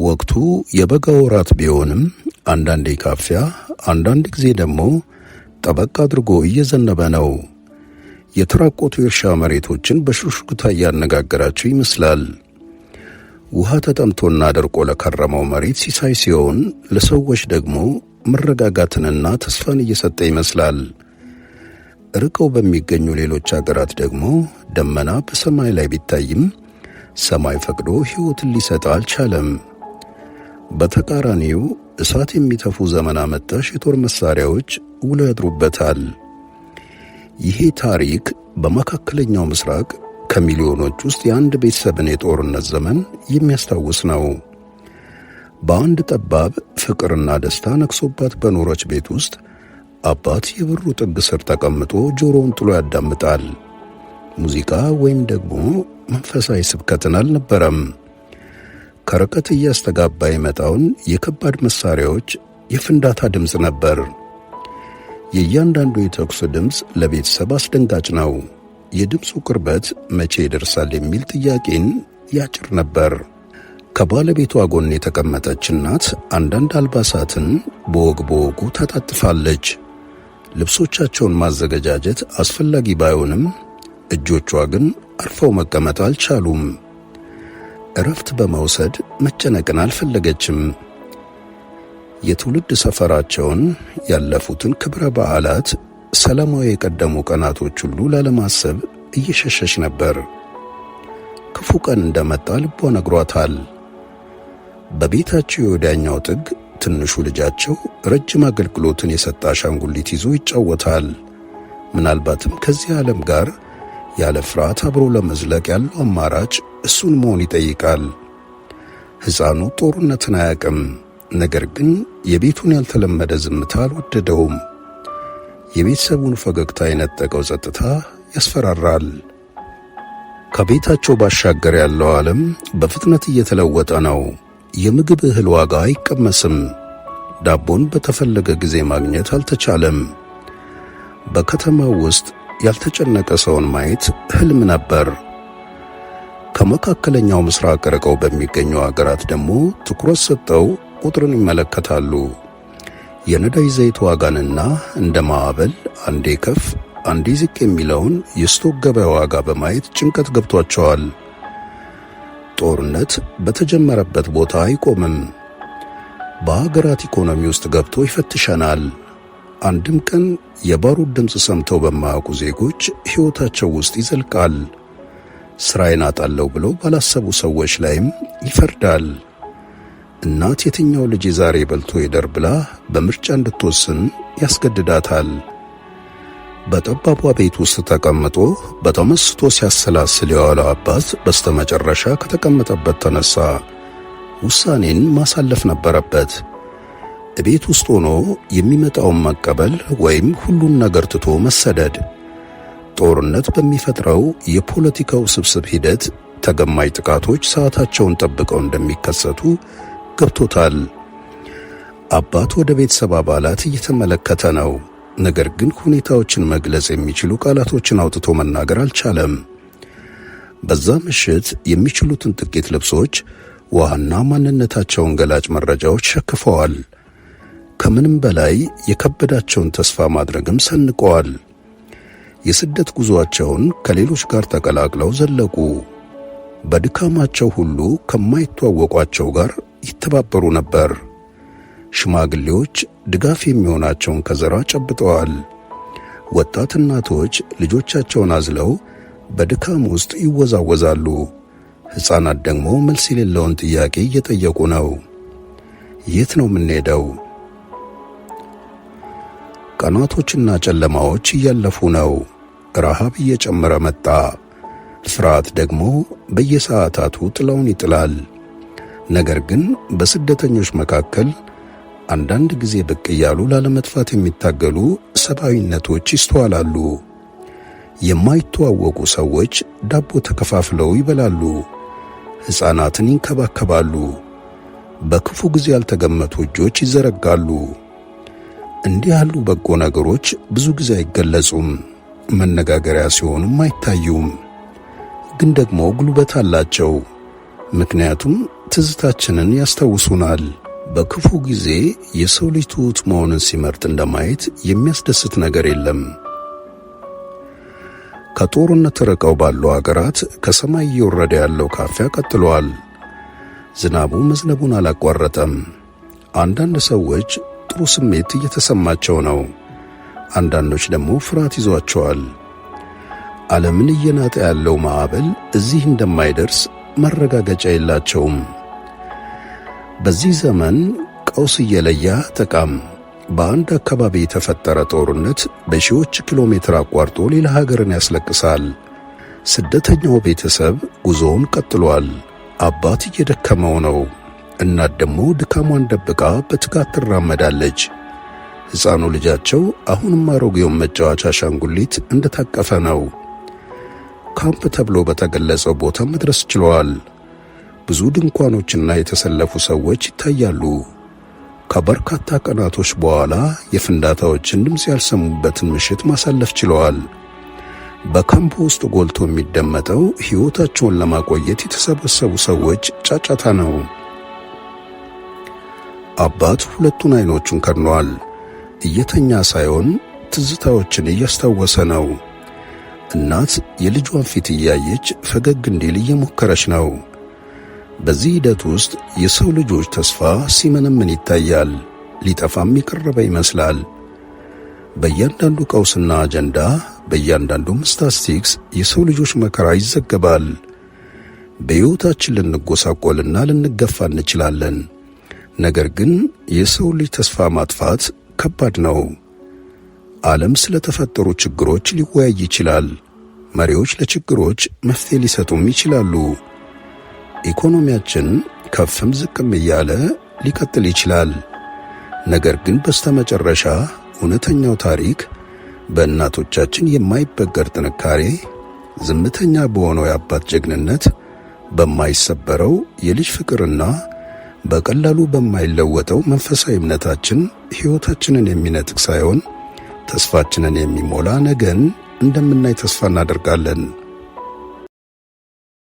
ወቅቱ የበጋ ወራት ቢሆንም አንዳንዴ ካፊያ፣ አንዳንድ ጊዜ ደግሞ ጠበቅ አድርጎ እየዘነበ ነው። የተራቆቱ የእርሻ መሬቶችን በሹክሹክታ እያነጋገራቸው ይመስላል። ውሃ ተጠምቶና ደርቆ ለከረመው መሬት ሲሳይ ሲሆን፣ ለሰዎች ደግሞ መረጋጋትንና ተስፋን እየሰጠ ይመስላል። ርቀው በሚገኙ ሌሎች አገራት ደግሞ ደመና በሰማይ ላይ ቢታይም ሰማይ ፈቅዶ ሕይወትን ሊሰጥ አልቻለም። በተቃራኒው እሳት የሚተፉ ዘመን አመጣሽ የጦር መሳሪያዎች ውለው ያድሩበታል። ይሄ ታሪክ በመካከለኛው ምስራቅ ከሚሊዮኖች ውስጥ የአንድ ቤተሰብን የጦርነት ዘመን የሚያስታውስ ነው። በአንድ ጠባብ ፍቅርና ደስታ ነግሶባት በኖረች ቤት ውስጥ አባት የበሩ ጥግ ስር ተቀምጦ ጆሮውን ጥሎ ያዳምጣል። ሙዚቃ ወይም ደግሞ መንፈሳዊ ስብከትን አልነበረም። ከርቀት እያስተጋባ የመጣውን የከባድ መሳሪያዎች የፍንዳታ ድምፅ ነበር። የእያንዳንዱ የተኩስ ድምፅ ለቤተሰብ አስደንጋጭ ነው። የድምፁ ቅርበት መቼ ይደርሳል የሚል ጥያቄን ያጭር ነበር። ከባለቤቷ ጎን የተቀመጠች እናት አንዳንድ አልባሳትን በወግ በወጉ ታጣጥፋለች። ልብሶቻቸውን ማዘገጃጀት አስፈላጊ ባይሆንም እጆቿ ግን አርፈው መቀመጥ አልቻሉም። እረፍት በመውሰድ መጨነቅን አልፈለገችም። የትውልድ ሰፈራቸውን፣ ያለፉትን ክብረ በዓላት፣ ሰላማዊ የቀደሙ ቀናቶች ሁሉ ላለማሰብ እየሸሸች ነበር። ክፉ ቀን እንደመጣ ልቧ ነግሯታል። በቤታቸው የወዲያኛው ጥግ ትንሹ ልጃቸው ረጅም አገልግሎትን የሰጠ አሻንጉሊት ይዞ ይጫወታል። ምናልባትም ከዚህ ዓለም ጋር ያለ ፍርሃት አብሮ ለመዝለቅ ያለው አማራጭ እሱን መሆን ይጠይቃል። ሕፃኑ ጦርነትን አያውቅም። ነገር ግን የቤቱን ያልተለመደ ዝምታ አልወደደውም። የቤተሰቡን ፈገግታ የነጠቀው ጸጥታ ያስፈራራል። ከቤታቸው ባሻገር ያለው ዓለም በፍጥነት እየተለወጠ ነው። የምግብ እህል ዋጋ አይቀመስም። ዳቦን በተፈለገ ጊዜ ማግኘት አልተቻለም። በከተማው ውስጥ ያልተጨነቀ ሰውን ማየት ሕልም ነበር። ከመካከለኛው ምስራቅ ርቀው በሚገኙ አገራት ደግሞ ትኩረት ሰጥተው ቁጥርን ይመለከታሉ። የነዳጅ ዘይት ዋጋንና እንደ ማዕበል አንዴ ከፍ አንዴ ዝቅ የሚለውን የ stock ገበያ ዋጋ በማየት ጭንቀት ገብቷቸዋል። ጦርነት በተጀመረበት ቦታ አይቆምም። በሀገራት ኢኮኖሚ ውስጥ ገብቶ ይፈትሸናል። አንድም ቀን የባሩድ ድምፅ ሰምተው በማያውቁ ዜጎች ሕይወታቸው ውስጥ ይዘልቃል። ስራዬን አጣለሁ ብለው ባላሰቡ ሰዎች ላይም ይፈርዳል። እናት የትኛው ልጅ ዛሬ በልቶ ይደር ብላ በምርጫ እንድትወስን ያስገድዳታል። በጠባቧ ቤት ውስጥ ተቀምጦ በተመስጦ ሲያሰላስል የዋለው አባት በስተመጨረሻ ከተቀመጠበት ተነሳ። ውሳኔን ማሳለፍ ነበረበት። ቤት ውስጥ ሆኖ የሚመጣውን መቀበል ወይም ሁሉን ነገር ትቶ መሰደድ። ጦርነት በሚፈጥረው የፖለቲካው ስብስብ ሂደት ተገማኝ ጥቃቶች ሰዓታቸውን ጠብቀው እንደሚከሰቱ ገብቶታል። አባት ወደ ቤተሰብ አባላት እየተመለከተ ነው። ነገር ግን ሁኔታዎችን መግለጽ የሚችሉ ቃላቶችን አውጥቶ መናገር አልቻለም። በዛ ምሽት የሚችሉትን ጥቂት ልብሶች፣ ውሃና ማንነታቸውን ገላጭ መረጃዎች ሸክፈዋል። ከምንም በላይ የከበዳቸውን ተስፋ ማድረግም ሰንቀዋል። የስደት ጉዞአቸውን ከሌሎች ጋር ተቀላቅለው ዘለቁ። በድካማቸው ሁሉ ከማይተዋወቋቸው ጋር ይተባበሩ ነበር። ሽማግሌዎች ድጋፍ የሚሆናቸውን ከዘራ ጨብጠዋል። ወጣት እናቶች ልጆቻቸውን አዝለው በድካም ውስጥ ይወዛወዛሉ። ሕፃናት ደግሞ መልስ የሌለውን ጥያቄ እየጠየቁ ነው። የት ነው የምንሄደው? ቀናቶችና ጨለማዎች እያለፉ ነው። ረሃብ እየጨመረ መጣ። ፍርሃት ደግሞ በየሰዓታቱ ጥላውን ይጥላል። ነገር ግን በስደተኞች መካከል አንዳንድ ጊዜ ብቅ እያሉ ላለመጥፋት የሚታገሉ ሰብአዊነቶች ይስተዋላሉ። የማይተዋወቁ ሰዎች ዳቦ ተከፋፍለው ይበላሉ። ሕፃናትን ይንከባከባሉ። በክፉ ጊዜ ያልተገመቱ እጆች ይዘረጋሉ። እንዲህ ያሉ በጎ ነገሮች ብዙ ጊዜ አይገለጹም፣ መነጋገሪያ ሲሆኑም አይታዩም። ግን ደግሞ ጉልበት አላቸው። ምክንያቱም ትዝታችንን ያስታውሱናል። በክፉ ጊዜ የሰው ልጅ ትሑት መሆንን ሲመርጥ እንደማየት የሚያስደስት ነገር የለም። ከጦርነት ርቀው ባሉ አገራት ከሰማይ እየወረደ ያለው ካፊያ ቀጥሏል። ዝናቡ መዝነቡን አላቋረጠም። አንዳንድ ሰዎች ጥሩ ስሜት እየተሰማቸው ነው። አንዳንዶች ደግሞ ፍርሃት ይዟቸዋል። ዓለምን እየናጠ ያለው ማዕበል እዚህ እንደማይደርስ ማረጋገጫ የላቸውም። በዚህ ዘመን ቀውስ እየለየ ጠቃም በአንድ አካባቢ የተፈጠረ ጦርነት በሺዎች ኪሎ ሜትር አቋርጦ ሌላ ሀገርን ያስለቅሳል። ስደተኛው ቤተሰብ ጉዞውን ቀጥሏል። አባት እየደከመው ነው። እናት ደግሞ ድካሟን ደብቃ በትጋት ትራመዳለች። ሕፃኑ ልጃቸው አሁንም አሮጌውን መጫወቻ አሻንጉሊት እንደታቀፈ ነው። ካምፕ ተብሎ በተገለጸው ቦታ መድረስ ችለዋል። ብዙ ድንኳኖችና የተሰለፉ ሰዎች ይታያሉ። ከበርካታ ቀናቶች በኋላ የፍንዳታዎችን ድምፅ ያልሰሙበትን ምሽት ማሳለፍ ችለዋል። በካምፕ ውስጥ ጎልቶ የሚደመጠው ሕይወታቸውን ለማቆየት የተሰበሰቡ ሰዎች ጫጫታ ነው። አባት ሁለቱን አይኖቹን ከድኗል። እየተኛ ሳይሆን ትዝታዎችን እያስታወሰ ነው። እናት የልጇን ፊት እያየች ፈገግ እንዲል እየሞከረች ነው። በዚህ ሂደት ውስጥ የሰው ልጆች ተስፋ ሲመነምን ይታያል። ሊጠፋም የቀረበ ይመስላል። በእያንዳንዱ ቀውስና አጀንዳ፣ በእያንዳንዱም ስታስቲክስ የሰው ልጆች መከራ ይዘገባል። በሕይወታችን ልንጎሳቆልና ልንገፋ እንችላለን። ነገር ግን የሰው ልጅ ተስፋ ማጥፋት ከባድ ነው። ዓለም ስለተፈጠሩ ችግሮች ሊወያይ ይችላል። መሪዎች ለችግሮች መፍትሄ ሊሰጡም ይችላሉ። ኢኮኖሚያችን ከፍም ዝቅም እያለ ሊቀጥል ይችላል። ነገር ግን በስተመጨረሻ እውነተኛው ታሪክ በእናቶቻችን የማይበገር ጥንካሬ፣ ዝምተኛ በሆነው የአባት ጀግንነት፣ በማይሰበረው የልጅ ፍቅርና በቀላሉ በማይለወጠው መንፈሳዊ እምነታችን ሕይወታችንን የሚነጥቅ ሳይሆን ተስፋችንን የሚሞላ ነገን እንደምናይ ተስፋ እናደርጋለን።